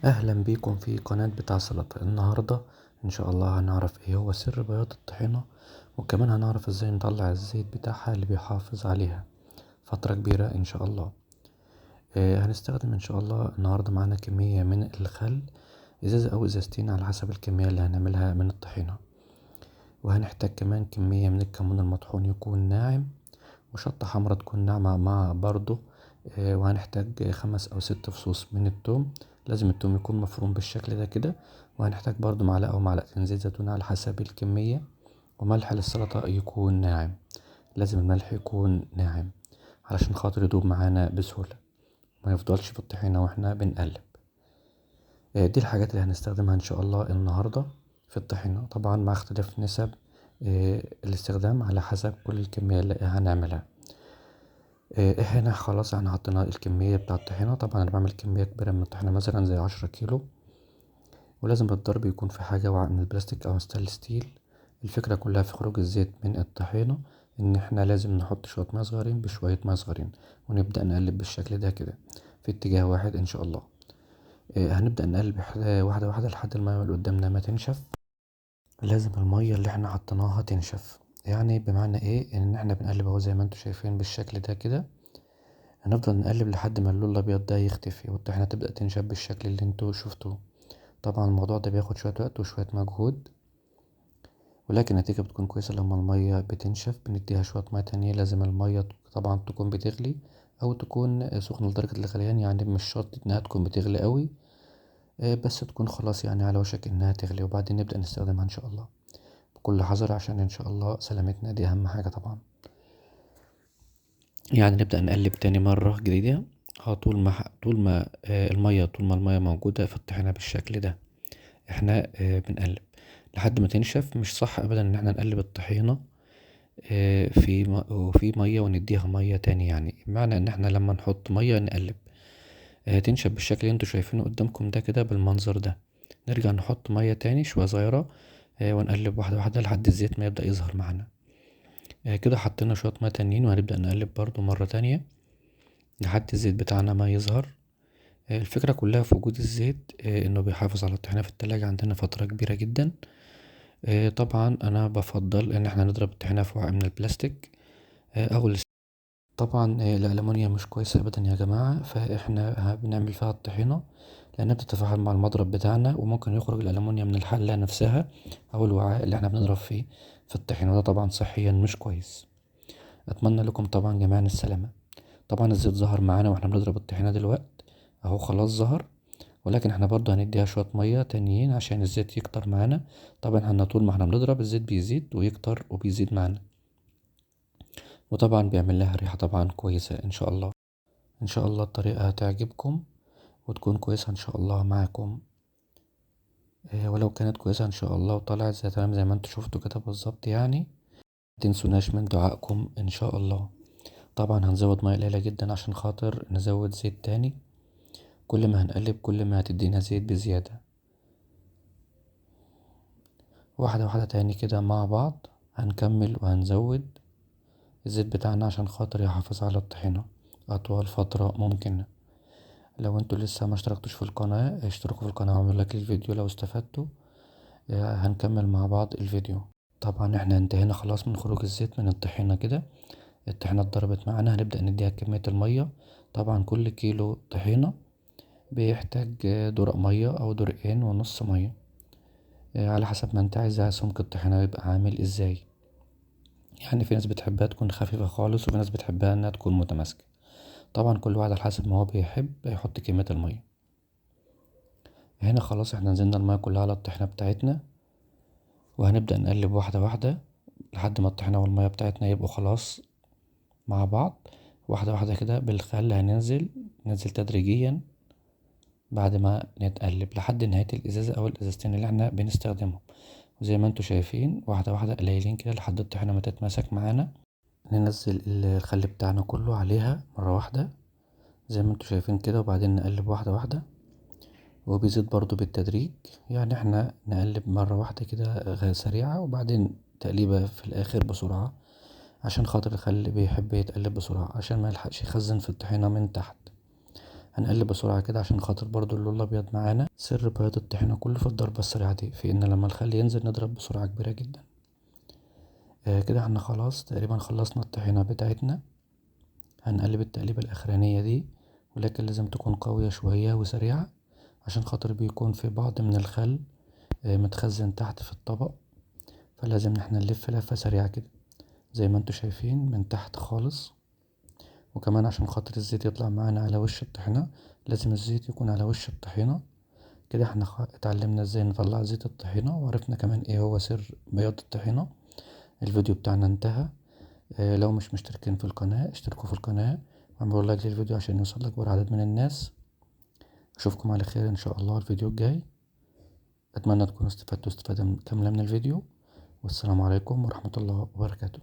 اهلا بيكم في قناة بتاع سلطة. النهاردة ان شاء الله هنعرف ايه هو سر بياض الطحينة، وكمان هنعرف ازاي نطلع الزيت بتاعها اللي بيحافظ عليها فترة كبيرة ان شاء الله. هنستخدم ان شاء الله النهاردة معانا كمية من الخل، ازازة او ازازتين على حسب الكمية اللي هنعملها من الطحينة، وهنحتاج كمان كمية من الكمون المطحون يكون ناعم، وشطة حمرا تكون ناعمة مع برضو، وهنحتاج 5 أو 6 فصوص من التوم، لازم التوم يكون مفروم بالشكل ده كده، وهنحتاج برضو معلقة أو معلقتين زيت زيتون على حسب الكمية، وملح للسلطة يكون ناعم، لازم الملح يكون ناعم علشان خاطر يدوب معانا بسهولة ما يفضلش في الطحينة واحنا بنقلب. دي الحاجات اللي هنستخدمها ان شاء الله النهاردة في الطحينة، طبعا مع اختلاف نسب الاستخدام على حسب كل الكمية اللي هنعملها. هنا خلاص احنا حطينا الكمية بتاع الطحينة. طبعا انا بعمل كمية كبيرة من الطحينة مثلا زي 10 كيلو، ولازم الضرب يكون في حاجة من البلاستيك او stainless steel. الفكرة كلها في خروج الزيت من الطحينة ان احنا لازم نحط شوية مية صغيرين بشوية مية صغيرين، ونبدأ نقلب بالشكل ده كده في اتجاه واحد ان شاء الله. هنبدأ نقلب واحدة واحدة لحد المية اللي قدامنا ما تنشف. لازم المية اللي احنا حطيناها تنشف، يعني بمعنى ايه؟ ان احنا بنقلب اهو زي ما انتم شايفين بالشكل ده كده، هنفضل نقلب لحد ما اللون الابيض ده يختفي والطحينة تبدأ تنشف بالشكل اللي انتوا شفتوه. طبعا الموضوع ده بياخد شوية وقت وشوية مجهود، ولكن النتيجة بتكون كويسة لما المية بتنشف. بنديها شوية مية تانية، لازم المية طبعا تكون بتغلي او تكون سخنة لدرجة الغليان، يعني مش شرط انها تكون بتغلي قوي، بس تكون خلاص يعني على وشك انها تغلي، وبعدين نبدأ نستخدمها ان شاء الله بكل حذر عشان ان شاء الله سلامتنا دي اهم حاجة طبعا. يعني نبدأ نقلب تاني مرة جديدة طول ما المية، طول ما المية موجودة في الطحينة بالشكل ده احنا بنقلب لحد ما تنشف. مش صح ابدا ان احنا نقلب الطحينة في مية ونديها مية تاني، يعني معنى ان احنا لما نحط مية نقلب تنشف بالشكل اللي انتوا شايفينه قدامكم ده كده بالمنظر ده. نرجع نحط مية تاني شوية صغيرة ونقلب واحدة واحدة لحد الزيت ما يبدأ يظهر معانا. كده حطينا شوية مية تانيين وهنبدأ نقلب برضو مرة تانية لحد الزيت بتاعنا ما يظهر. الفكرة كلها في وجود الزيت انه بيحافظ على الطحينة في التلاجة عندنا فترة كبيرة جدا. طبعا انا بفضل ان احنا نضرب الطحينة في وعاء من البلاستيك او طبعا الألمونيا مش كويسة ابدا يا جماعة، فاحنا بنعمل فيها الطحينة لانها بتتفاعل مع المضرب بتاعنا، وممكن يخرج الألمونيا من الحلة نفسها او الوعاء اللي احنا بنضرب فيه في الطحينة، وده طبعا صحيا مش كويس. اتمنى لكم طبعا جميعا السلامة. طبعا الزيت ظهر معانا واحنا بنضرب الطحينة دلوقتي اهو، خلاص ظهر، ولكن احنا برضو هنديها شوية مية تانيين عشان الزيت يكتر معانا. طبعا احنا طول ما احنا بنضرب الزيت بيزيد ويكتر وبيزيد معانا، وطبعا بيعمل لها ريحة طبعا كويسة ان شاء الله. ان شاء الله الطريقة هتعجبكم وتكون كويسة ان شاء الله معاكم، ولو كانت كويسة ان شاء الله وطلعت زي تمام زي ما انتوا شفتوا كده بالظبط، يعني متنسوناش من دعائكم ان شاء الله. طبعا هنزود مية قليلة جدا عشان خاطر نزود زيت تاني، كل ما هنقلب كل ما هتدينا زيت بزيادة. واحدة واحدة تاني كده مع بعض هنكمل وهنزود الزيت بتاعنا عشان خاطر يحافظ على الطحينة أطول فترة ممكنة. لو انتوا لسه ما اشتركتوش في القناة اشتركوا في القناة واعملوا لايك للفيديو لو استفدتوا. هنكمل مع بعض الفيديو. طبعا احنا انتهينا خلاص من خروج الزيت من الطحينة كده، الطحينة اتضربت معانا. هنبدأ نديها كمية المية. طبعا كل كيلو طحينة بيحتاج درق مية أو درقين ونص مية، على حسب ما انت عايزها سمك الطحينة يبقى عامل ازاي. يعني في ناس بتحبها تكون خفيفة خالص، وفي ناس بتحبها انها تكون متماسكة. طبعا كل واحد على حسب ما هو بيحب يحط كمية المية. هنا خلاص احنا نزلنا المية كلها على الطحينة بتاعتنا، وهنبدأ نقلب واحدة واحدة لحد ما الطحينة والمية بتاعتنا يبقوا خلاص مع بعض. واحدة واحدة كده بالخل هننزل ننزل تدريجيا بعد ما نتقلب لحد نهاية الإزازة أو الإزازتين اللي احنا بنستخدمهم. وزي ما انتوا شايفين واحدة واحدة قليلين كده لحد الطحينة ما تتماسك معانا. ننزل الخل بتاعنا كله عليها مرة واحدة زي ما انتوا شايفين كده، وبعدين نقلب واحدة واحدة، وبيزيد برضو بالتدريج. يعني احنا نقلب مرة واحدة كده سريعة، وبعدين تقليبة في الآخر بسرعة عشان خاطر الخل بيحب يتقلب بسرعة عشان ما يلحقش يخزن في الطحينة من تحت. هنقلب بسرعة كده عشان خاطر برضو اللون الابيض معانا. سر بياض الطحينة كله في الضربة السريعة دي، في ان لما الخل ينزل نضرب بسرعة كبيرة جدا. كده احنا خلاص تقريبا خلصنا الطحينة بتاعتنا. هنقلب التقليبة الاخرانية دي، ولكن لازم تكون قوية شوية وسريعة عشان خاطر بيكون في بعض من الخل متخزن تحت في الطبق، فلازم احنا نلف لفة سريعة كده زي ما انتوا شايفين من تحت خالص. وكمان عشان خاطر الزيت يطلع معانا على وش الطحينة لازم الزيت يكون على وش الطحينة. كده احنا اتعلمنا ازاي نطلع زيت الطحينة، وعرفنا كمان ايه هو سر بياض الطحينة. الفيديو بتاعنا انتهى. لو مش مشتركين في القناة اشتركوا في القناة واعملوا لايك للفيديو عشان يوصل لأكبر عدد من الناس. اشوفكم على خير ان شاء الله الفيديو الجاي. اتمنى تكونوا استفدتوا استفادة كاملة من الفيديو، والسلام عليكم ورحمة الله وبركاته.